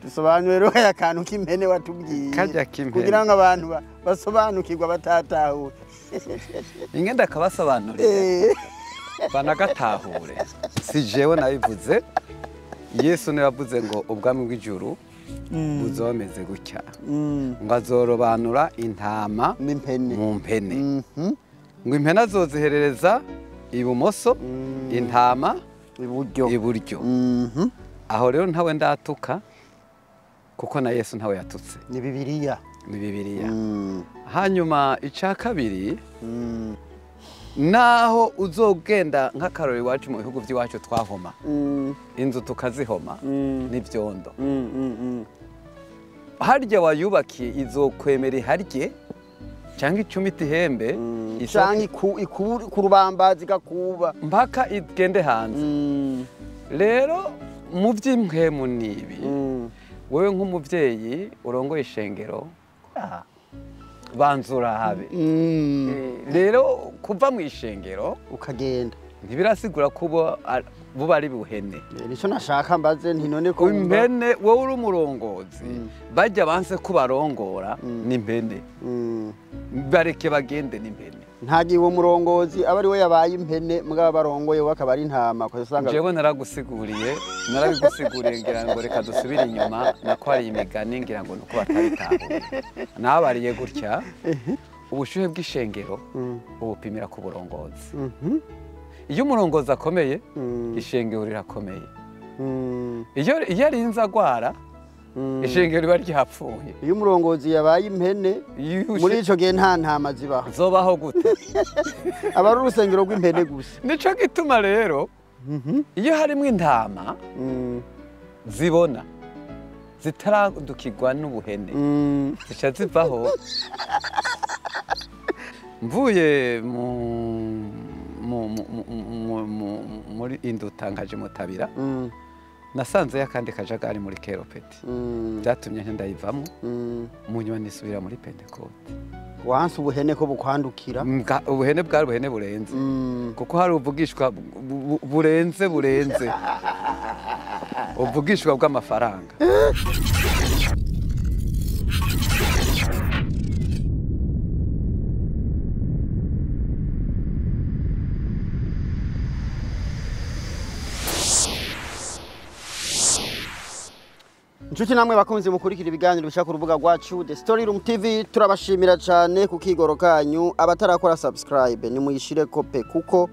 Dusobanure rero kaya kantu k'impene watubwiye Karya k'impene. Kugira ngo abantu basobanukirwe abatatahure. Ingenda akabasobanurira banagatahure. Si jewe nabivuze, Yesu niwe yavuze ngo ubwami bw'ijuru buzoba bumeze gutya, ngo azorobanura intama n'impene mu mpene, ngo impene azoziherereza ibumoso, intama iburyo. Iburyo. Aho rero ntawe ndatuka, kuko na Yesu ntawe yatutse. Ni Bibiliya. Ni Bibiliya. Hanyuma icya kabiri, naho uzogenda nk'akarori iwacu mu bihugu by'iwacu twahoma inzu tukazihoma n'ibyondo, harya wayubakiye izokwemera iharye cyangwa icumita ihembe canke ku rubambazi igakuba mpaka igende hanze. Rero mu by'impwemu nibi, wewe nk'umubyeyi urongoye ishengero banza urabe. Rero kuva mu ishengero ukagenda ntibirasigura ko buba ari buhene. Nico nashaka mbaze nti none ko impene wowe uri umurongozi, bajya banse ko barongora n'impene, bareke bagende n'impene. Ntagiye uwo murongozi aba ari we yabaye impene, mugabo barongoye we akaba ari intama. Usanga jewe narabigusiguriye ngira ngo reka dusubire inyuma, nako hari imigani ngira ngo nuko batabitahuye. Nabariye gutya, ubushuhe bw'ishengero ubupimira ku burongozi. Iyo umurongozi akomeye, ishengero rirakomeye. Iyo arinze agwara, ishengero riba ryapfuye. Iyo umurongozi yabaye impene, muri ico gihe nta ntama zibaho. Zobaho gute? Aba ari urusengero rw'impene gusa. Nico gituma rero iyo harimwo intama zibona zitaradukirwa n'ubuhene, zica zivaho. Mvuye muri Induta nkaje Mutabira, nasanzeyo akandi kajagari muri Keropeti, byatumye ndayivamo, mu nyuma nisubira muri Pentekote. Wanse ubuhene ko bukwandukira? Ubuhene bwari ubuhene burenze, kuko hari ubuvugishwa burenze ubuvugishwa bw'amafaranga. Inshuti namwe bakunze mukurikira ibiganiro bica ku rubuga rwacu The Story Room TV, turabashimira cyane ku kigoro kanyu. Abatarakora subscribe nimuyishire kope, kuko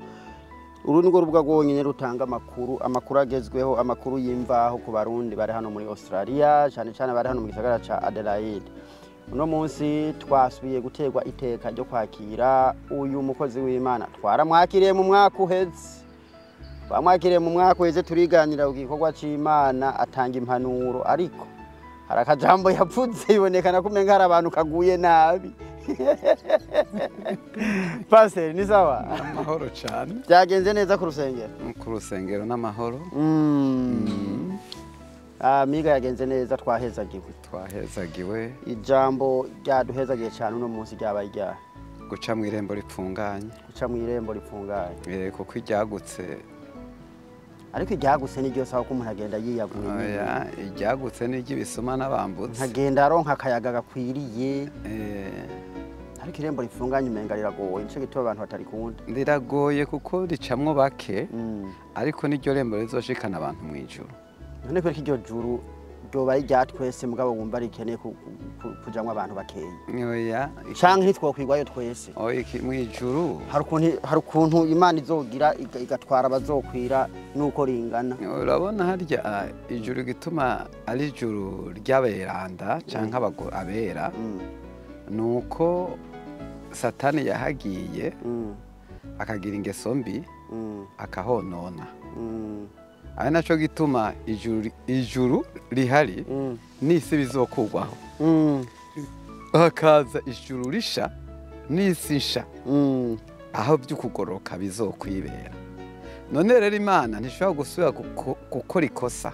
uru ni rubuga rwonyine rutanga amakuru agezweho, amakuru y'imvaho ku Barundi bari hano muri Australia, cyane cyane bari hano mu gisagara ca Adelaide. Uno munsi twasubiye guterwa iteka ryo kwakira uyu mukozi w'Imana. Twaramwakiriye mu mwaka uheze. Bamwakiriye mu mwaka uheze turiganira ku gikorwa c'Imana, atanga impanuro, ariko hari akajambo yavuze bibonekana ko umenga hari abantu kaguye nabi. Pastor, ni sawa? Amahoro cyane. Byagenze neza ku rusengero? Ku rusengero n'amahoro. Amiga yagenze neza, twahezagiwe. Twahezagiwe. Ijambo ryaduhezagiye cyane uno munsi ryabaye iryahe? Guca mu irembo ripfunganye. Guca mu irembo ripfunganye. Kuko iryagutse. Ariko iryagutse ni ryose aho ko umuntu agenda yiyagura. Oya, iryagutse ni iry'ibisuma n'abambutse. Nkagenda aronka akayaga gakwiriye. Ariko irembo rifunganye umenga riragoye, nico gituma abantu batarikunda. Riragoye kuko ricamwo bake, ariko niryo rembo rizoshikana abantu mu ijuru. None kubera ko iryo juru ryobaye irya twese, mugabo wumva rikeneye kujamwo abantu bakeya. Oya, canke ntitwokwigwayo twese. Oya, mu ijuru hari ukuntu Imana izogira igatwara abazokwira nuko ringana. Urabona harya ijuru gituma ari ijuru ry'aberanda canke abera, nuko Satani yahagiye akagira ingeso mbi akahonona. Ari naco gituma ijuru rihari n'isi bizokugwaho, hakaza ijuru risha n'isi nsha, aho by'ukugoroka bizokwibera. None rero Imana ntishobora gusubira gukora ikosa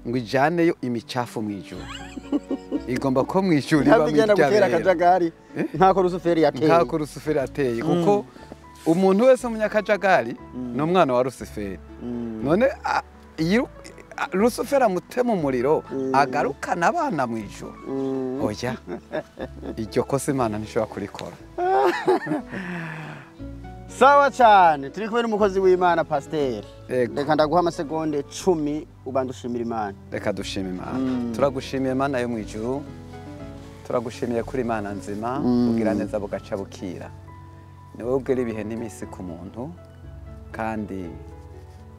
ngo ijaneyo imicafu mu ijuru. Igomba ko mu ijuru iba mu iryabera. Nk'ako Rusuferi yateye. Nk'ako Rusuferi yateye, kuko umuntu wese umunyakajagari ni umwana wa Rusuferi. None Rusufero amutema umuriro agarukana abana mu ijuru. Oya, iryo kosa Imana ntishobora kurikora. Sawa cyane, turi kumwe n'umukozi w'Imana Pasiteri. Yego. Reka ndaguha amasegonde 10 ubanza ushimira Imana. Reka dushima Imana. Turagushimiye Imana yo mu ijuru, turagushimiye kuri Imana nzima, ugira neza bugaca bukira. Ni wowe ubwira ibihe n'iminsi ku muntu, kandi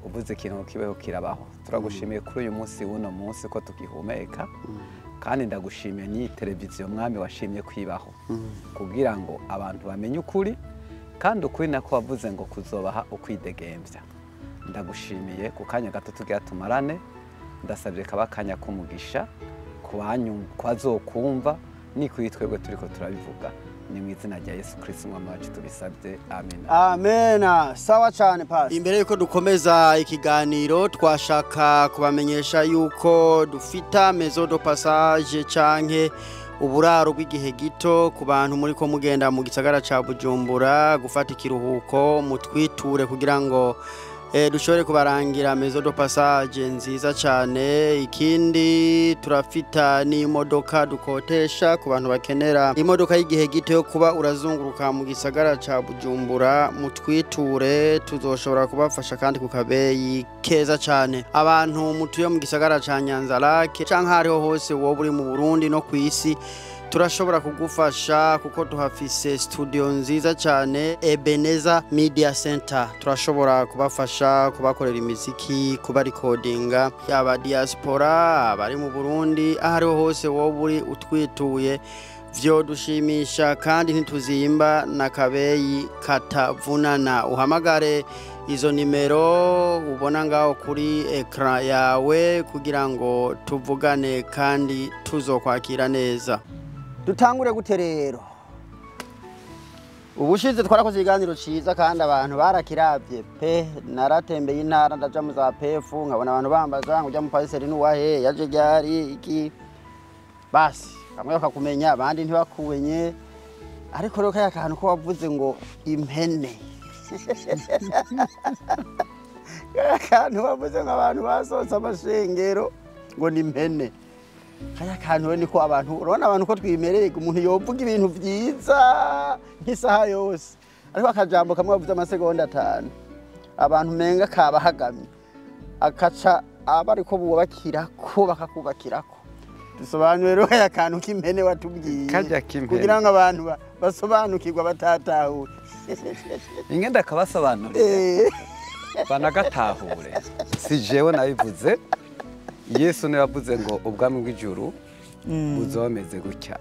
uvuze ikintu kibeho kirabaho. Turagushimiye kuri uyu munsi w'uno munsi ko tugihumeka, kandi ndagushimiye n'iyi televiziyo Mwami washimye kwibaho, kugira ngo abantu bamenye ukuri, kandi ukuri nako wavuze ngo kuzobaha ukwidegembya. Ndagushimiye ku kanya gato tugira tumarane, ndasabye kaba akanya k'umugisha ku bazokumva ni kuri twebwe turiko turabivuga. Ni mu izina rya Yesu Kristo Umwami wacu tubisabye, amina. Amena. Sawa cyane Pastor. Imbere yuko dukomeza ikiganiro twashaka kubamenyesha yuko dufita maison de passage canke uburaro bw'igihe gito ku bantu muri ko mugenda mu gisagara ca Bujumbura gufata ikiruhuko, mutwiture kugira ngo dushobore kubarangira maison de passage nziza cyane. Ikindi turafita n'imodoka dukotesha ku bantu bakenera imodoka y'igihe gito yo kuba urazunguruka mu gisagara ca Bujumbura, mutwiture tuzoshobora kubafasha kandi ku kabeyi keza cyane. Abantu mutuye mu gisagara ca Nyanza-Lac canke hariho hose wowe uri mu Burundi no ku isi, turashobora kugufasha kuko tuhafise studio nziza cyane, Ebeneza Media Center. Turashobora kubafasha kubakorera imiziki, kubarikodinga, yaba diaspora abari mu Burundi, aho ariho hose wowe uri utwituye vyo dushimisha, kandi ntituzimba na kabeyi katavunana. Uhamagare izo nimero ubona ngaho kuri ekran yawe kugira ngo tuvugane kandi tuzokwakira neza. Dutangure gute rero? Ubushize twarakoze ikiganiro ciza kandi abantu barakiravye pe. Naratembeye intara ndaja mu za pefu nkabona abantu bambaza ngo ujya mu pasiteri n'uwahe yaje ryari iki, basi bamwe bakakumenya abandi ntibakumenye. Ariko rero kaya kantu ko wavuze ngo impene, kaya kantu wavuze ngo abantu basohotse amashengero ngo ni impene, kaya kantu we niko abantu urabona abantu ko twimereye, umuntu yovuga ibintu vyiza nk'isaha yose, ariko akajambo kamwe bavuze amasegonda 5 abantu menga kabahagamye, akaca aba ariko bubakirako bakakubakirako. Dusobanure rero kaya kantu k'impene watubwiye kugira ngo abantu basobanukirwa batatahure. Ingenda akabasobanurira banagatahure. Si jewe nabivuze, Yesu niwe yavuze ngo ubwami bw'ijuru buzomeze gutya,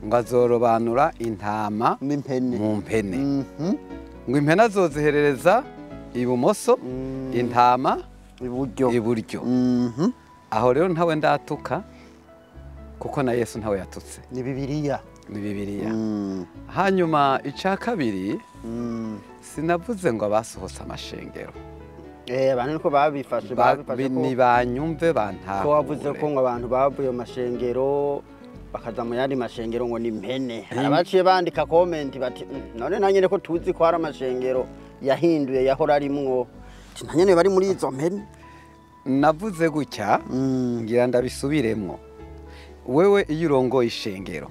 ngo azorobanura intama n'impene mu mpene, ngo impene azoziherereza ibumoso, intama iburyo. Aho rero ntawe ndatuka, kuko na Yesu ntawe yatutse. Ni Bibiliya. Ni Bibiliya. Hanyuma ica kabiri, sinavuze ngo abasohotse amashengero. Abantu niko babifashe, babifashe ko nibanyumve bantahure. Ko wavuze ko ngo abantu bavuye mu mashengero bakaza mu yandi mashengero ngo ni impene. Abaciye bandika comment bati none nanyene ko tuzi ko hari amashengero yahinduye yahora arimwo, nanyene bari muri izo mpene. Navuze gutya ngira ndabisubiremwo. Wewe iyo urongoye ishengero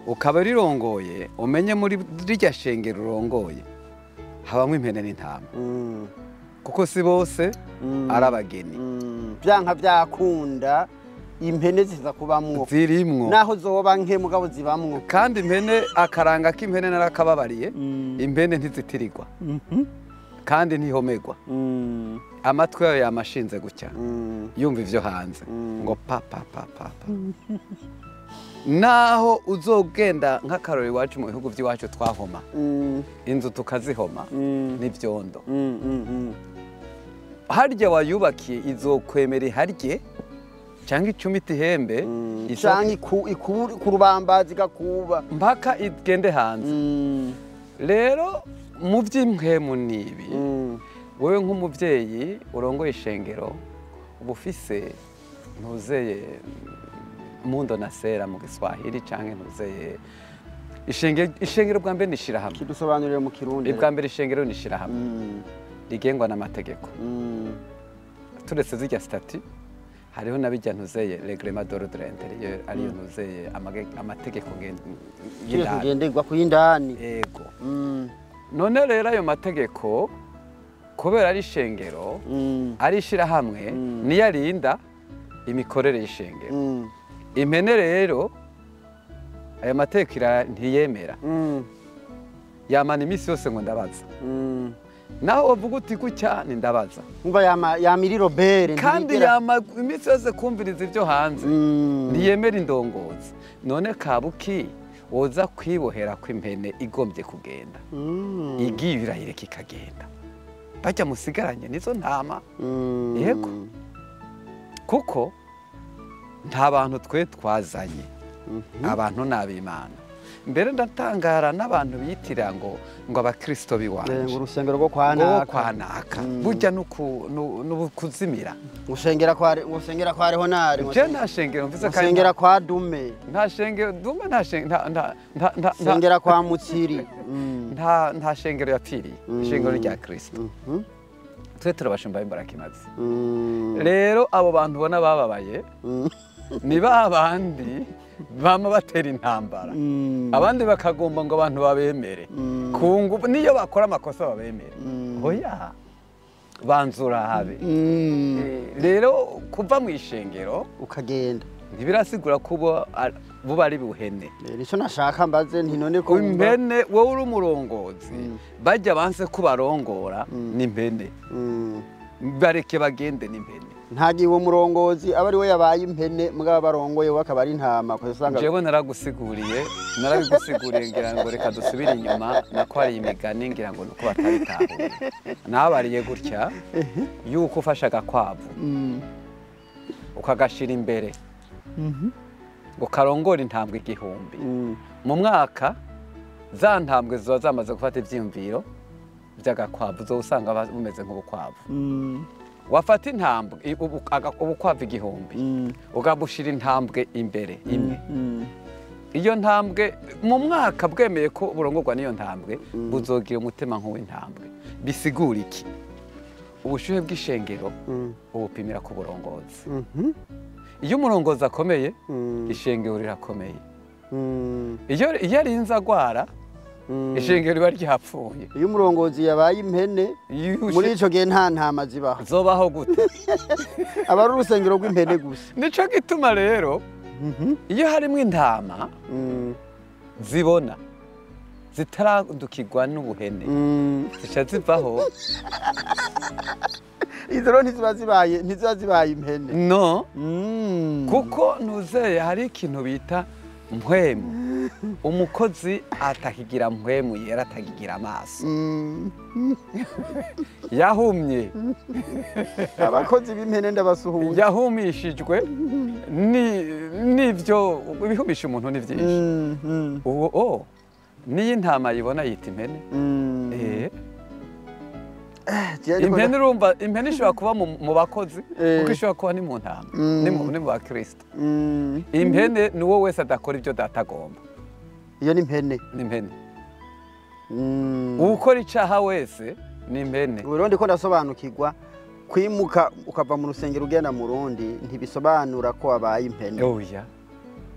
ukaba rirongoye, umenye muri rirya shengero urongoye habamwe impene n'intama, kuko si bose ari abageni. Byanka byakunda impene ziza kubamwo, zirimwo, naho zoba nke mugabo zibamwo. Kandi impene akaranga k'impene narakababariye, impene ntizitirirwa kandi ntihomegwa. Amatwi yayo yamashinze gutya, yumva ivyo hanze ngo pa pa pa pa pa. Naho uzogenda nk'akarori iwacu mu bihugu by'iwacu twahoma inzu tukazihoma n'ivyondo, harya wayubakiye izokwemera iharye canke icumita ihembe, canke kurubambazi gakuba mpaka igende hanze. Rero mu by'impwemu nibi, wewe nk'umuvyeyi urongoye ishengero uba ufise ntuzeye mundo na sera mu Giswahili canke ntuzeye ishengero bwa mbere nishirahamwe. Kidusobanurire mu Kirundi. Bwa mbere ishengero nishirahamwe rigengwa n'amategeko. Turetse zirya statuts, hariho n'abijya ntuzeye règlement d'ordre intérieur, ariyo ntuzeye amategeko y'indani. Ngenderwa ku y'indani. Ego. None rero ayo mategeko, kubera ari ishengero, ari ishirahamwe, niyo arinda imikorere y'ishengero. Impene rero ayo mategeko ntiyemera, yamana iminsi yose ngo ndabaza. Naho uvuga uti gutya ni ndabaza. Umva, yama yamiri rebelle. Kandi yama iminsi yose kumviriza ibyo hanze, ntiyemera indongozi. None kabuki woza kwibohera kw'impene igombye kugenda, igiye irayireka ikagenda, bajya musigaranye nizo ntama. Yego, kuko nta bantu twe twazanye, abantu ni ab'Imana. Mbere ndatangara n'abantu biyitirira ngo abakristo biwanje, ngo urusengero rwo kwa ngo naka. Kwa naka. Burya n'ukuzimira. Ngusengera kwa Leonard. Je nta shengero mvuze kandi. Ngusengera kwa Dume. Nta shengero Dume, nta shengero, nta Sengera kwa Mutsiri. Nta shengero yapfiriye. Ishengero rya Kristo. Twe turabashumba b'imbarakimazi. Rero abo bantu ubona bababaye ni ba bandi bama batera intambara, abandi bakagomba ngo abantu babemere ku ngufu, niyo bakora amakosa babemere. Oya, banzura habe. Rero kuva mu ishengero ukagenda ntibirasigura ko buba ari buhene. Nico nashaka mbaze nti none ko impene, wowe uri umurongozi, bajya banse ko barongora n'impene, bareke bagende n'impene. Ntagiye uwo murongozi aba ari we yabaye impene, mugabo barongoye we akaba ari intama, kuko usanga Jewe naragusiguriye, narabigusiguriye, ngira ngo reka dusubire inyuma, nako hari imigani, ngira ngo nuko batabitahuye. Nabariye gutya yuko ufashe agakwavu ukagashira imbere ngo karongore intambwe 1000, mu mwaka za ntambwe ziba zamaze gufata ivyiyumviro by'agakwavu, zo usanga bumeze nk'ubukwavu. Wafata intambwe ubukwavu 1000, ukabushira intambwe imbere imwe, iyo ntambwe mu mwaka bwemeye ko burongorwa n'iyo ntambwe, buzogira umutima nk'uw'intambwe. Bisigura iki? Ubushuhe bw'ishengero ubupimira ku burongozi. Iyo umurongozi akomeye, ishengero rirakomeye. Iyo arinze agwara, ishengero riba ryapfuye. Iyo umurongozi yabaye impene, Iyo muri ico gihe nta ntama zibaho. Zobaho gute? Aba ari urusengero rw'impene gusa. Nico gituma rero iyo harimwo intama zibona zitaradukirwa n'ubuhene, zica zivaho. Izo rero ntiziba zibaye impene. No, kuko ntuzeye hari ikintu bita mpwemu. Umukozi atakigira mpwemu yera, atakigira amaso, yahumye. Abakozi b'impene ndabasuhuza. Yahumishijwe n'ivyo ibihumisha umuntu ni byinshi. Ubu o niyo intama yibona yita impene. Impene, urumva impene ishobora kuba mu bakozi, kuko ishobora kuba ni mu ntama, ni mu bakristo. Impene ni uwo wese adakora ibyo data agomba. Iyo ni impene. Ni impene. Uwukora icaha wese ni impene. Ubu rero ndiko ndasobanukirwa, kwimuka ukava mu rusengero ugenda mu rundi ntibisobanura ko wabaye impene. Oya.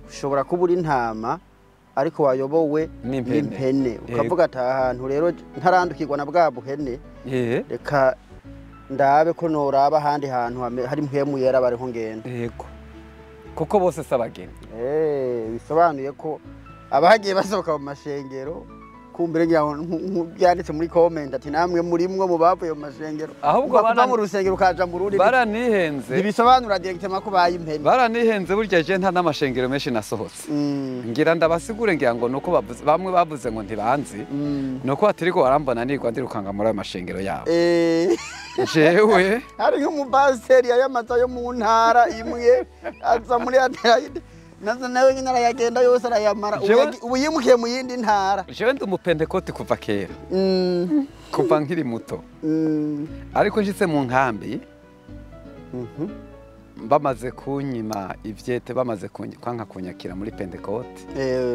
Ushobora kuba uri intama ariko wayobowe n'impene. N'impene, ukavuga ati aha hantu rero ntarandukirwa na bwa buhene, reka ndabe ko noraba ahandi hantu hari mpwemu yera bariho ngenda. Yego, kuko bose si abageni. Bisobanuye ko abagiye basohoka mu mashengero, kumbere ngira ngo byanditse muri comment ati namwe murimwo mu bavuye mu mashengero. Ahubwo Kuva mu rusengero ukaja mu rundi baranihenze. ntibisobanura directement ko baye impene. Baranihenze. Burya je nta n'amashengero menshi nasohotse. Ngira ndabasigure, ngira ngo nuko bavuze, bamwe bavuze ngo ntibanzi, nuko batiriko barambona nirwa ndirukanga muri ayo mashengero yabo. Jewe Hari nk'umupasiteri yayamaza yo mu ntara imwe, aza muri Adelaide, nazo nawe nyine arayagenda yose arayamara. Ubu ubu yimukiye mu yindi ntara. Jewe ndi umupentekoti kuva kera, kuva nkiri muto, ariko nshitse mu nkambi, bamaze kunyima ivyete, bamaze kwanka kunyakira muri pentekote.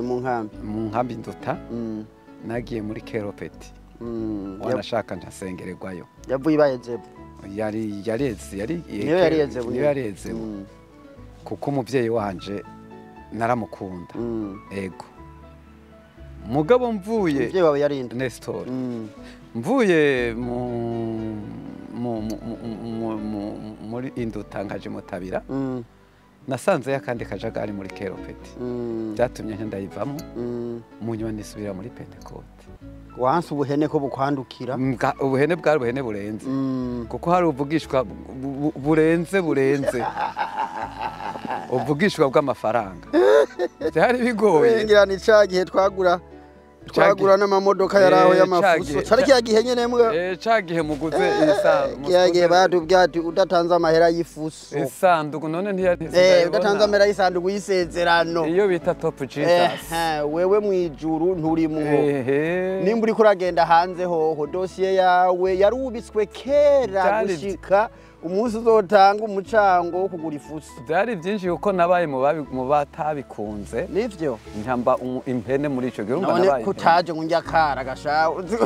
Mu nkambi. Mu nkambi Nduta. Nagiye muri keropeti. Wanashaka ntasengererwayo. Yavuye ibaye zebu. Yari yareze, yari Niyo yari Ezebu. Niyo yari Ezebu. Kuko umuvyeyi wanje naramukunda. Ego. Mugabo mvuye Umuvyeyi wawe yarinde? Nestor. Mvuye muri Induta nkaje Mutabira. Nasanze akandi kajagari muri Keropeti. Byatumye ndayivamo. Munyuma nisubira muri Pentecote. Wanse ubuhene ko bukwandukira? Ubuhene bwari ubuhene burenze. Kuko hari ubuvugishwa burenze. Ubuvugishwa bw'amafaranga. Byari bigoye. Ngira ni ca gihe twagura n'amamodoka yaraho y'amafuso. Cari kiya gihe nyene mbwa. Ca gihe muguze isanduku. Kiya gihe batubwiye ati udatanze amahera y'ifuso. Isanduku none ntiyari. Udatanze amahera y'isanduku y'isezerano. Iyo bita Top Jesus. Wewe mwijuru nturimwo. Nimba uriko uragenda hanze hoho dosiye yawe yarubitswe kera gushika umunsi uzotanga umucango wo kugura ifuso. Byari byinshi kuko nabaye mu batabikunze. Nivyo. Ntamba impene muri ico gihe urumva nabaye. None kutaje ngo njya kara gasha uzi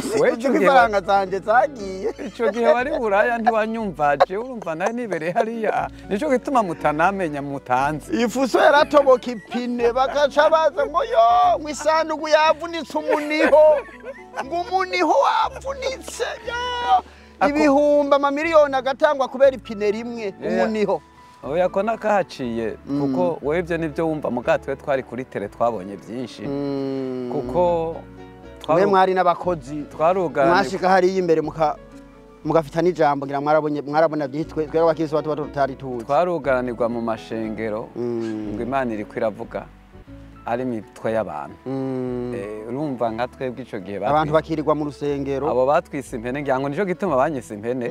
ifaranga zanje zagiye. Ico gihe wari buraya ntiwanyumvaje urumva naye nibereye hariya. Nico gituma mutanamenya mutanze. Ifuso yaratoboka ipine bakaca baza ngo yo ngo isanduku yavunitse umuniho. Ngo umuniho wavunitse. Ibihumbi amamiliyoni agatangwa kubera ipine rimwe umuniho. Oya ko nakahaciye kuko webye nivyo wumva mugatwe twari kuri tele twabonye byinshi. Kuko mwe mwari n'abakozi twarugana mwashika hari imbere mugafita n'ijambo ngira mwarabonye mwarabona byitwe twere abakristo bato tutari tuzi. Twarugaranirwa mu mashengero ngo Imana iri kwiravuga ari mitwe y'abantu. Urumva nka twebwe ico gihe abantu bakirirwa mu rusengero. Abo batwise impene ngira ngo nico gituma banyise impene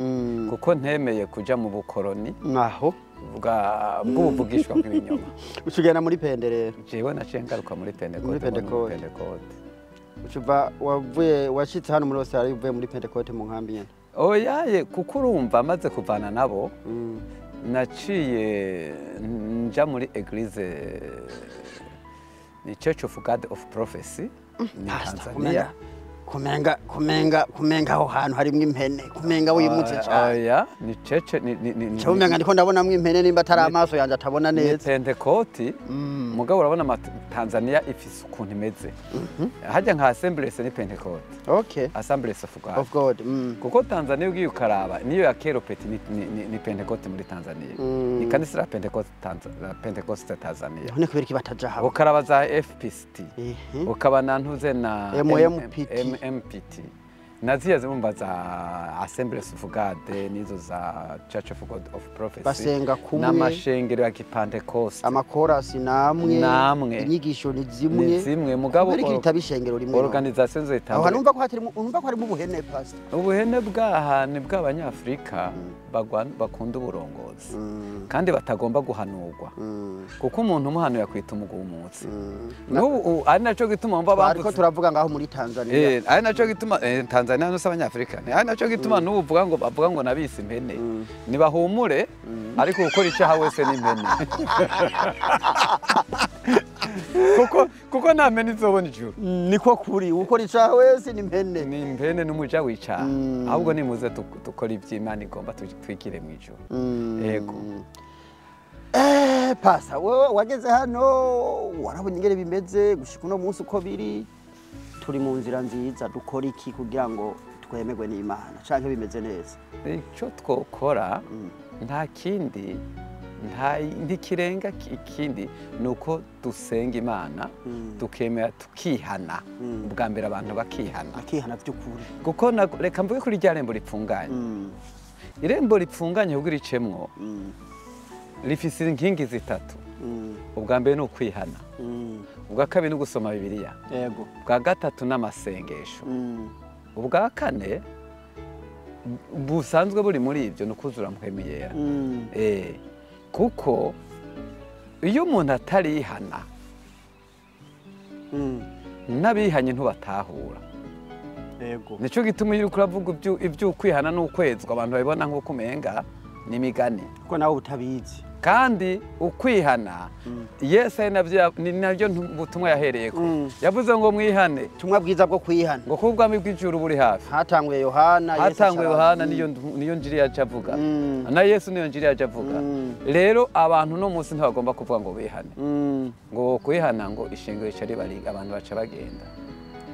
kuko ntemeye kuja mu bukoroni. Naho bw'ubuvugishwa bw'ibinyoma. Ucugenda muri Pende rero? Jewe naciye ngaruka muri Pentecote. Muri Pentecote. Ucuva wavuye washitse hano muri Australia uvuye muri Pentecote mu nkambi nyene? Oyaye kuko urumva maze kuvana nabo naciye nja muri eglise ni Church of God of Prophecy ni Tanzania. Kumenga aho hantu harimwo impene kumenga wimutse cyane. Oya ni church ni kumenga ndiko ndabonamwo impene nimba atari amaso yanje atabona neza. Ni Pentecote. Mugabo urabona Tanzania ifise ukuntu imeze. Hajya nka Assemblies ni Pentecote. Okay. Assemblies of God. Of God. Kuko Tanzania ugiye ukaraba niyo ya Keropeti ni Pentecote muri Tanzania. Ni kanisa la Pentecote Tanzania, Pentecoste Tanzania. None kubera iki bataja hamwe? Ukaraba za FPCT. Ukaba na ntuze na MMPT. MPT. Naziya zimumba za Assemblies of God nizo za Church of God of Prophecy. Basenga kumwe n'amashengero ya Kipentecost. Amakorasi namwe. Inyigisho ni zimwe. Ni zimwe mugabo itabishengero rimwe. Organisation zitandukanye. Aho numva ko hatari umva ko harimo ubuhene pastor. Ubuhene bwaha ni bw'abanyafrika bakunda uburongozi. Kandi batagomba guhanurwa. Kuko umuntu umuhanuye akwita umugumutsi. N'ubu ari naco gituma umva bamvuze. Ariko turavuga ngaho muri Tanzania. Ari naco gituma Tanzania no s'abanyafrika. Ari naco gituma n'ubu uvuga ngo bavuga ngo nabise impene. Nibahumure ariko gukora icyaha wese ni impene. Kuko nta mpene izobona ijuru. Niko kuri ukora icyaha wese ni impene. Ni impene n'umuja w'icaha. Ahubwo nimuze dukora iby'Imana igomba twikire mu ijuru. Yego. Pasa wewe wageze hano warabonye ingere bimeze gushika uno munsi uko biri. Turi mu nzira nziza dukora iki kugira ngo twemerwe n'Imana canke bimeze neza? Icyo twokora nta kindi ntikirenga ikindi nuko dusenga Imana tukemera tukihana. Ubwa mbere abantu bakihana. Bakihana by'ukuri. Kuko reka mvuge kuri rya rembo ripfunganye. Irembo ripfunganye kugira icemwo rifise inkingi zitatu. Ubwa mbere ni ukwihana. Ubwa kabiri ni ugusoma Bibiliya. Yego. Ubwa gatatu n'amasengesho. Ubwa kane busanzwe buri muri ibyo ni ukuzura Mpwemu Yera. Kuko iyo umuntu atarihana n'abihanye ntubatahura. Yego. Nico gituma iyo uriko uravuga iby'ukwihana n'ukwezwa abantu babibona nk'uko umenga n'imigani. Kuko nawe utabizi. Kandi ukwihana Yesu ari nabyo butumwa yahereyeko. Yavuze ngo mwihane, ubutumwa bwiza bwo kwihana, ngo kuko ubwami bw'ijuru buri hafi. Hatanguye Yohana, Yesu hatanguye aca Yohana, niyo njiri yaje avuga, na Yesu niyo njiri yaje avuga. Rero abantu no munsi ntibagomba kuvuga ngo bihane, ngo kwihana ngo ishengero rica riba abantu baca bagenda.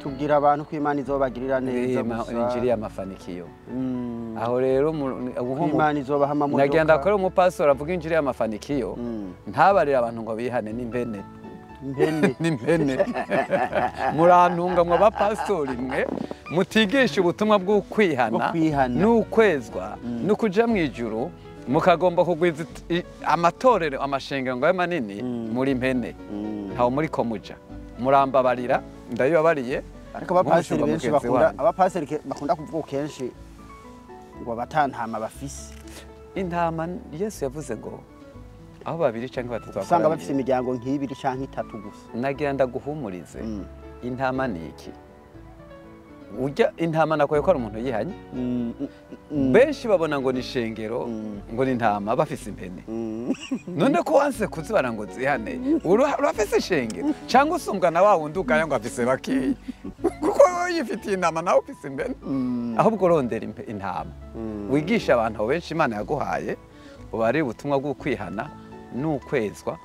Tubwira abantu ko Imana izobagirira neza gusa. Injiri y'amafanikiyo. Aho rero ko Imana izobaha amamodoka. Nagira ndakore umupastor avuga injiri y'amafanikiyo, ntabarira abantu ngo bihane, n'impene. Impene. N'impene. Murantunga mwe abapastori mwe mutigisha ubutumwa bwo kwihana n'ukwezwa no kuja mu ijuru, mukagomba kugwiza amatorero amashengero ngo abe manini, muri impene. Ntawo muri ko muja. Murambabarira, ndabibabariye. Ariko abapasiteri benshi bakunda, abapasiteri bakunda kuvuga kenshi ngo abatantama bafise intama. Yesu yavuze ngo aho babiri canke batatu usanga bafise imiryango nk'ibiri canke itatu gusa. Nagira ndaguhumurize, intama ni iki? Urya intama nakoye ko ari umuntu yihanye. Benshi babona ngo ni ishengero, ngo ni intama, bafise impene. None ko wanse kuzibara ngo zihane, urafise ishengero cyangwa usumbwa na wa wundi ugaya ngo afise bakeyi, kuko wowe yifitiye intama nawe ufise impene. Ahubwo urondera intama, wigisha abantu abo benshi Imana yaguhaye, ubari ubutumwa bwo kwihana n'ukwezwa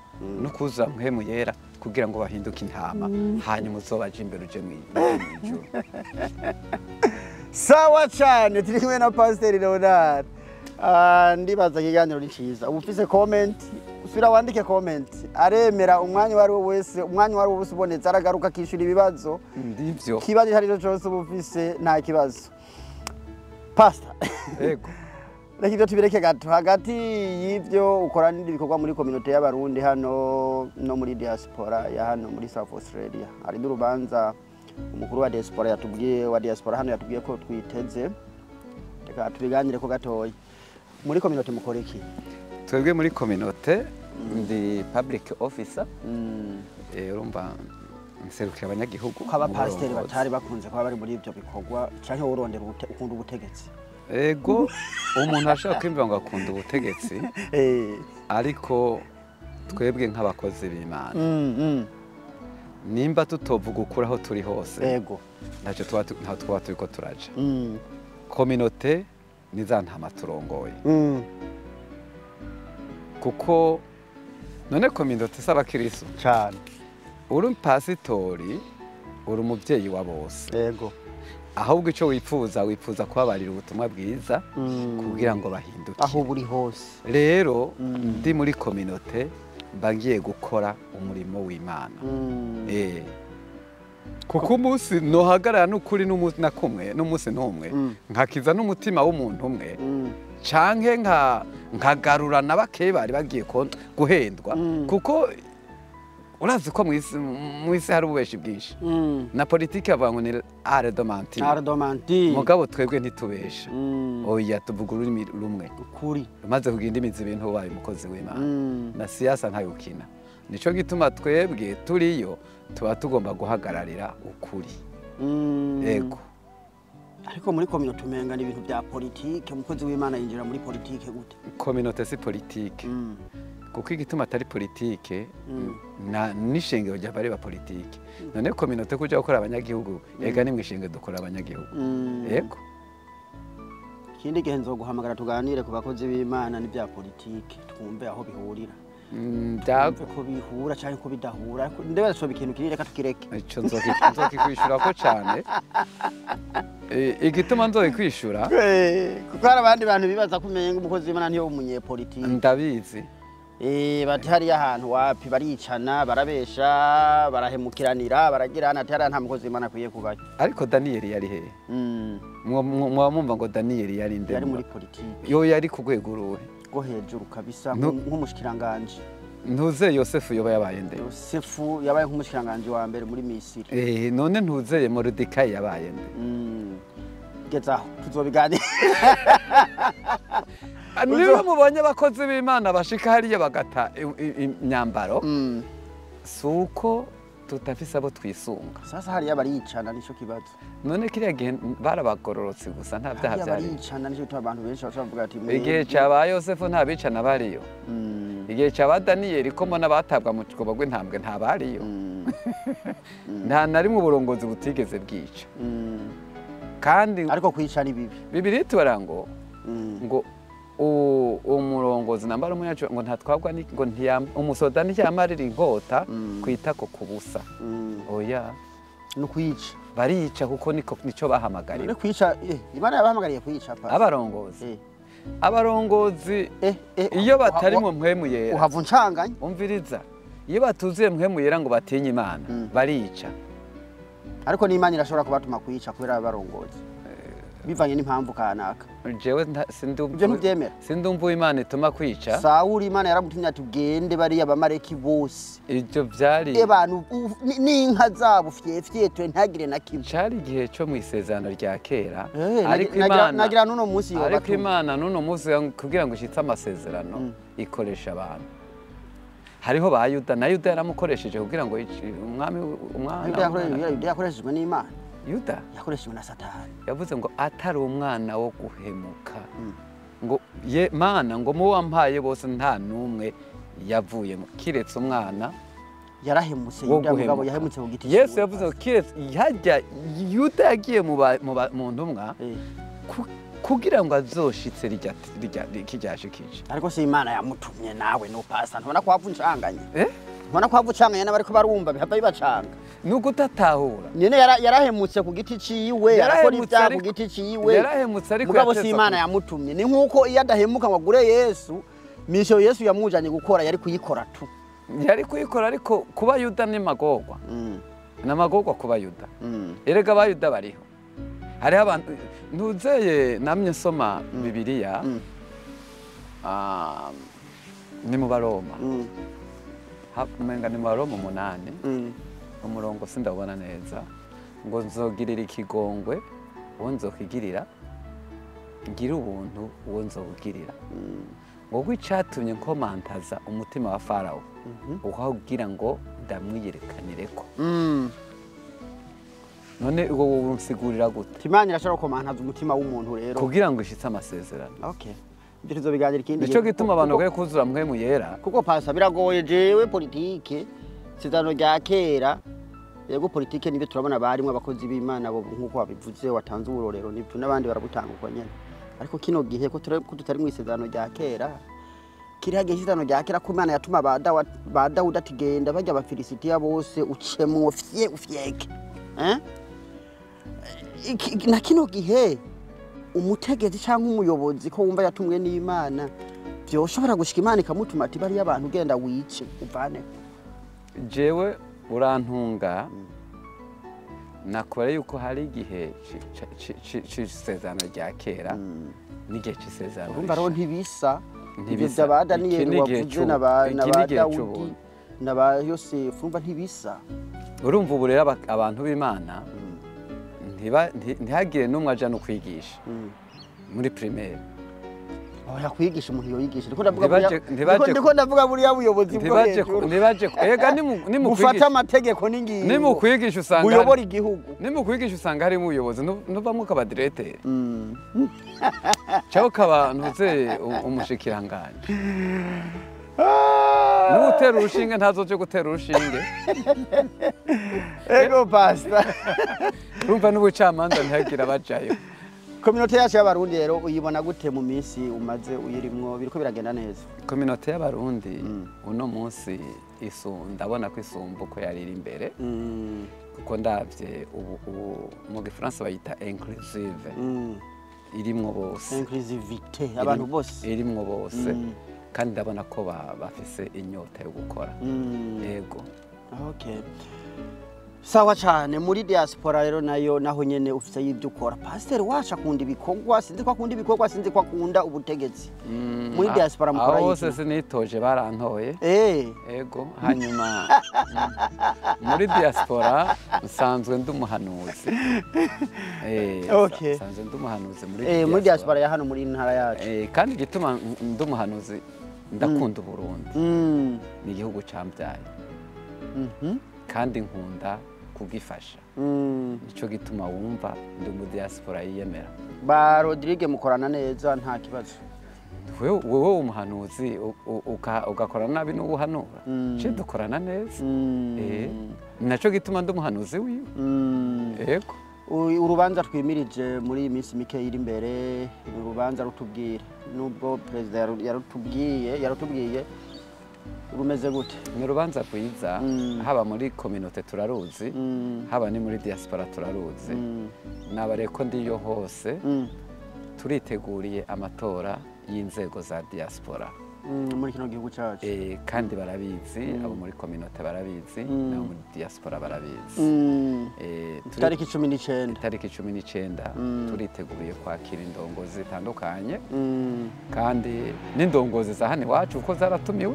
no kuzuza mpwemu yera kugira ngo bahinduke intama, hanyuma uzobaje imbere uje mu ijuru. Sawa cyane, turi kumwe na Pasiteri Leonard. Ndibaza ikiganiro ni cyiza. Uba ufise comment, usubira wandike comment. Aremera umwanya uwo ari wo wese, umwanya uwo ari wo wese ubonetse aragaruka akishyura ibibazo. Ndivyo. Ikibazo icyo ari cyo cyose uba ufise nta kibazo. Pastor. Yego. Reka ibyo tubireke gato. Hagati y'ibyo ukora n'ibindi bikorwa muri communauté y'Abarundi hano no muri diaspora ya hano muri South Australia. Hari n'urubanza umukuru wa diaspora yatubwiye, wa diaspora hano yatubwiye ko twiteze. Reka tubiganire ko gatoya. Muri communauté mukora iki? Twebwe muri communauté ndi public officer. Urumva nserukira abanyagihugu. Ko abapasiteri batari bakunze kuba bari muri ibyo bikorwa canke urondera ukunda ubutegetsi? Ego, umuntu ashaka kwimva ngo akunda ubutegetsi, ariko twebwe nk'abakozi b'Imana nimba tutovuga ukuri aho turi hose, ego ntacyo tuba turiko turaja. Communauté ni za ntama turongoye. Kuko none communauté si abakirisu cyane. Uri pasitori, uri umuvyeyi wa bose. Ego. Ahubwo icyo wifuza, wifuza kubabarira ubutumwa bwiza kugira ngo bahinduke aho buri hose. Rero ndi muri communauté mba ngiye gukora umurimo w'Imana. Kuko umunsi nohagarara n'ukuri na kumwe n'umunsi n'umwe, nkakiza n'umutima w'umuntu umwe, canke nkagarura na bake bari bagiye guhendwa, kuko urazi ko mw'isi hari ububeshi bwinshi. Na politiki bavuga ngo ni art de mentir. Art de mentir. Mugabo twebwe ntitubesha. Oya, tuvuga ururimi rumwe. Ukuri. Umaze kugira imizi ibintu ubaye umukozi w'Imana. Na siyasa ntayukina. Nico gituma twebwe turiyo tuba tugomba guhagararira ukuri. Ego. Ariko muri communauté umenga ni ibintu bya politike, umukozi w'Imana yinjira muri politike gute? Communauté si politike. Kuko igituma atari politike na n'ishengero ry'abari ba politike. None communauté kuja gukora abanyagihugu, ega ni mwishengero dukora abanyagihugu. Yego. Ikindi gihe nzoguhamagara tuganire ku bakozi b'Imana n'ibya politike, twumve aho bihurira. Twumve ko bihura canke ko bidahura. Ndebera soba ikintu kiri, reka tukireke. Ico nzokikwishura ko cane. Igituma nzokikwishura kuko hari abandi bantu bibaza ko umenga umukozi w'Imana niyo umunyepolitike. Ndabizi. Bati hariya ahantu wapi baricana, barabesha, barahemukiranira, baragirana, ati hariya nta mukozi w'Imana akwiye kubayo. Ariko Daniyeli yari hehe? Mwaba mumva ngo Daniyeli yari nde? Yari muri politike. Yo yari ku rwego uruhe? Rwo hejuru kabisa, nk'umushikiranganje. Ntuzeye Yosefu yoba yabaye nde? Yosefu yabaye nk'umushikiranganje wa mbere muri Misiri. None ntuzeye Moridekayi yabaye nde? Geza aho tuzobiganira. Niba mubonye abakozi b'Imana bashika hariya bagata imyambaro, si uko tutafise abo twisunga. Sasa hariya baricana, nico kibazo. None kiriya gihe barabagororotse gusa, nta byaha Hariya byari. baricana, nico gituma abantu benshi bashobora kuvuga ati Igihe ca ba Yosefu nta bicana bariyo. Igihe ca ba Daniyeli, ko mbona batabwa mu cyobo rw'intambwe, nta bariyo. Nta na rimwe uburongozi butigeze bwica. Kandi Ariko kwica ni bibi. Bibiliya itubara ngo ngo umurongozi nambara umunyacu ngo ntatwagwa ngo umusoda ntiyamarira inkota kwitako ku busa. Oya. No kwica. Barica kuko niko nico bahamagariwe. None kwica, Imana yabahamagariye kwica, pa? Abarongozi, abarongozi iyo batari mu mpwemu yera, Uhava uncanganya. Umviriza, iyo batuzuye mpwemu yera ngo batinye Imana, barica. Ariko n'Imana irashobora kubatuma kwica kubera abarongozi, bivanye n'impamvu kanaka. Jewe Ibyo ntubyemera? Sindumva Imana ituma kwica. Sawuli Imana yaramutumye ati: "Ugende bariya Bamareki bose." Ibyo byari Abantu n'inka zabo fyefyetwe, ntagire na kimwe. Cari igihe cyo mu isezerano rya kera. Ariko Imana, Nagira n'uno munsi ariko yobatuma. Imana n'uno munsi, kugira ngo ishitse amasezerano, ikoresha abantu. Hariho ba Yuda, na Yuda yaramukoresheje kugira ngo umwami, umwana Yuda Yuda yakoreshejwe n'Imana? Yuda Yakoreshejwe na Satani. Yavuze ngo atari umwana wo guhemuka, ngo ye Mana, ngo mu wampaye bose nta n'umwe yavuyemo kiretse umwana Yarahemutse. wo Yuda mugabo guhemuka. yahemutse ku giti Yesu ciwe. yavuze ngo kiretse hajya Yuda yagiye mu ntumwa kugira ngo azoshitse rijya rijya kiryashikije. Ariko si Imana yamutumye nawe no pasa, ntubona ko wapfa uncanganye? Eh? Ntubona ko wapfa ucanganye n'abariko barumva bihava bibacanga? Ni ugutatahura. Nyene yarahemutse ku giti ciwe, arakora Yarahemutse ibyaha ku ariko- giti ciwe. Yarahemutse ariko Mugabo si yateza Imana yamutumye. Ni nk'uko iyo adahemuka ngo agure Yesu, mission Yesu yamujanye gukora yari kuyikora tu. Yari kuyikora, ariko kuba Yuda ni magorwa, ni amagorwa kuba Yuda. Erega abayuda bariho, hariho abantu ntuzeye. Namye nsoma Bibiliya, ni mu Baroma, umenga ni mu Baroma 8, umurongo sindabona neza, ngo nzogirira ikigongwe uwo nzokigirira, ngire ubuntu uwo nzobugirira, ngo icatumye nkomantaza umutima wa Farawo kugira ngo ndamwiyerekanireko. None ubwo wunsigurira gute? Imana irashobora gukomantaza umutima w'umuntu rero kugira ngo ishitse amasezerano. Okay, ibyo tuzobiganira ikindi Nico gihe. gituma abantu bakwiye kuzura mpwemu yera. Kuko pasa biragoye. Jewe politike, isezerano rya kera, yego, politike nibyo turabona barimwo abakozi b'Imana bo nk'uko wabivuze, watanze uburorero, nibyo, n'abandi barabutanga uko nyene. Ariko kino gihe ko tutari mu isezerano rya kera, kiriya gihe isezerano rya kera ko Imana yatuma ba Dawudi ati: "Genda bajya Abafilisitiya bose ucemwo fye ufyeke," eh? Na kino gihe umutegetsi cyangwa umuyobozi ko wumva yatumwe n'Imana, vyoshobora gushika Imana ikamutuma ati: "Bariya abantu genda wice uvane"? Jewe urantunga, nakora yuko hari igihe c'isezerano rya kera n'igihe c'isezerano Urumva rero rishya. Ntibisa ibyo Ntibisa. bya ba Iki Daniyeli ni igihe wavuze na ba iki na ni ba igihe Dawudi c'ubuntu. na ba Yosefu, urumva ntibisa. Urumva ubu rero abantu b'Imana ntihagire n'umwe aja no kwigisha muri primaire. Oya, kwigisha umuntu yoyigisha, ndiko ndavuga ndiko ndavuga buriya buyobozi bwo hejuru Ntibaje ega ni mu bufata kwigisha amategeko n'ingingo, ni mu kwigisha usanga buyobora igihugu. Ni mu kwigisha usanga harimo ubuyobozi, ntuvamwo ukaba directeur cyangwa ukaba ntuze umushikiranganje. N'utera urushinge ntazoje gutera urushinge. Ego pastor. Urumva n'ubucamanza ntihagire abajayo. Communauté yacu y'Abarundi rero uyibona gute mu minsi umaze uyirimwo? Biriko biragenda neza? Communauté y'Abarundi uno munsi ndabona ko isumba uko yari iri imbere, kuko ndavye ubu mu gifaransa bayita inclusive, irimwo bose. Inclusivité, abantu bose. Irimwo bose, kandi ndabona ko bafise inyota yo gukora. Yego. Okay. Sawa cyane. Muri diaspora rero nayo naho nyene ufise y'ibyo ukora. Pasteur wacu akunda ibikorwa, sinzi ko akunda ibikorwa, sinzi ko akunda ubutegetsi. Muri diaspora mukora Aho hose iki? Sinitoje, barantoye. Ego, hanyuma muri diaspora nsanzwe ndi umuhanuzi. Nsanzwe ndi umuhanuzi muri Muri diaspora ya hano muri ntara yacu. Kandi igituma ndi umuhanuzi, ndakunda Uburundi. Ni igihugu cambyaye. Kandi nkunda kugifasha. Nico gituma wumva ndi mu diaspora yiyemera. Ba Rodrigue mukorana neza nta kibazo? Wewe umuhanuzi ugakorana nabi n'ubuhanura. Ce dukorana neza. Naco gituma ndi umuhanuzi wiwe. Yego. Urubanza twimirije muri iyi minsi mike iri imbere, urubanza rutubwira nubwo perezida yarutubwiye rumeze gute? Ni urubanza rwiza, haba muri communauté turaruzi, haba ni muri diaspora turaruzi. Nabareko ndiyo hose, turiteguriye amatora y'inzego za diaspora muri kino gihugu cyacu. Kandi barabizi, abo muri communauté barabizi, n'abo muri diaspora barabizi. Itariki 19. Itariki 19 turiteguriye kwakira indongozi zitandukanye, kandi n'indongozi za hano iwacu kuko zaratumiwe.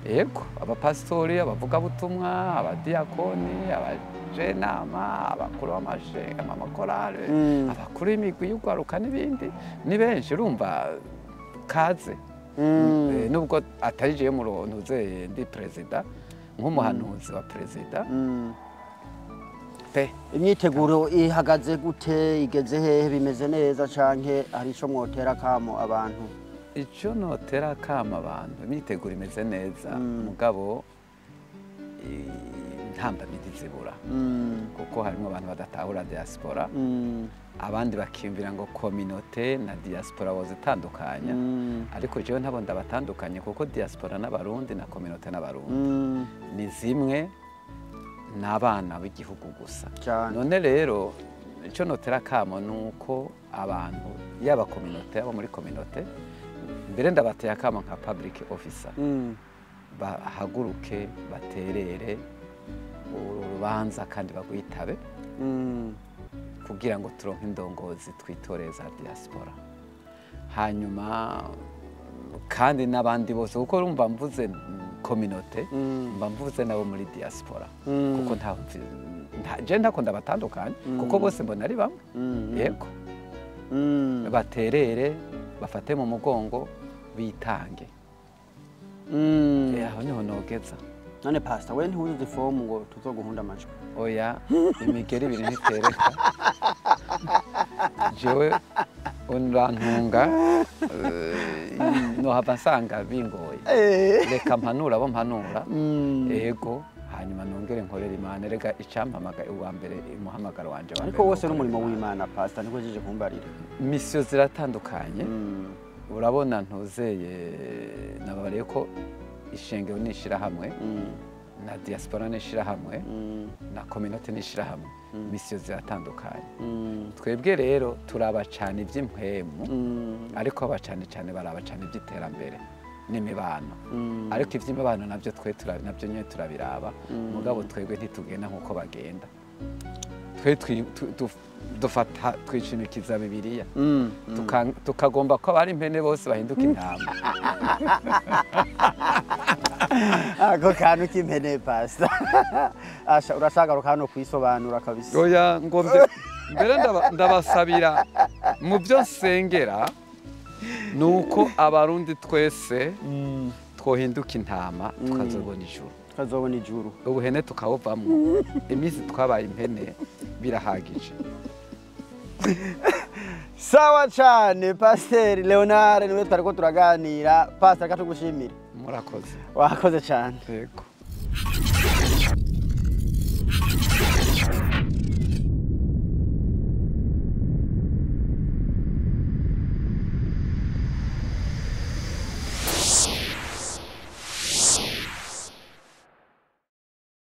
Yego, abapasitori, abavugabutumwa, abadiakoni, abajenama, abakuru b'amashenga, amakorale, abakuru b'imigwi y'ugwaruka n'ibindi, ni benshi urumva kaze. Nubwo atari jewe murontuze ndi perezida, nk'umuhanuzi wa perezida. Pe imyiteguro ihagaze gute, igeze hehe, bimeze neza canke hari ico mwotera kamo abantu? Ico notera kamo abantu, imyiteguro imeze neza, mugabo intambamyi zibura. Kuko harimo abantu badatahura diaspora, abandi bakiyumvira ngo communauté na diaspora bozitandukanya. Ariko jewe ntabo ndabatandukanye, kuko diaspora n'abarundi na communauté n'abarundi ni zimwe, n'abana b'igihugu gusa. None rero ico notera kamo nuko abantu yaba communauté abo muri communauté, mbere ndabateye akamo nka public officer, bahaguruke baterere urubanza kandi bagwitabe, kugira ngo turonke indongozi twitoreza diaspora. Hanyuma kandi n'abandi bose, kuko urumva mvuze communauté, mba mvuze nabo muri diaspora, kuko je ntako ndabatandukanye, kuko bose mbona ari bamwe. Yego. Baterere, bafate mu mugongo, bitange. Aho niho nogeza. None pastor, we ntiwuzuze ifomu ngo tuzoguhunda amajwi? Oya, imigeri ibiri ntitereka. Jewe urantunga, nohava nsanga bingoye. Reka mpanura abo mpanura. Yego, hanyuma nongere nkorera Imana. Reka icampamagaye uwa mbere, umuhamagaro wanje wa mbere. Ariko wose n'umurimo w'Imana pastor, niko jeje kumbarira. Misiyo ziratandukanye. Urabona ntuzeye nababariye ko ishengero n'ishirahamwe, na diaspora n'ishirahamwe, na communauté n'ishirahamwe, misiyo ziratandukanye. Twebwe rero turaba cyane iby'impwemu, ariko aba cyane cyane baraba cyane iby'iterambere n'imibano. Ariko iby'imibano nabyo twe nabyo nyine turabiraba, mugabo twebwe ntitugenda nkuko bagenda. Twe dufata twishimikiza Bibiliya, tukagomba ko abari impene bose bahinduka intama. Ako kantu k'impene pastor. Asha urashaka hano kwisobanura kabisa. Oya, ngo mbere ndabasabira mu byo nsengera nuko abarundi twese twohinduka intama, tukazobona ijuru. Tukazobona ijuru. Ubuhene tukawuvamwo. Iminsi twabaye impene birahagije. Sawa cyane Pastor Leonard, niwe twariko turaganira. Pastor, katugushimira. Murakoze. Wakoze cyane. Yego.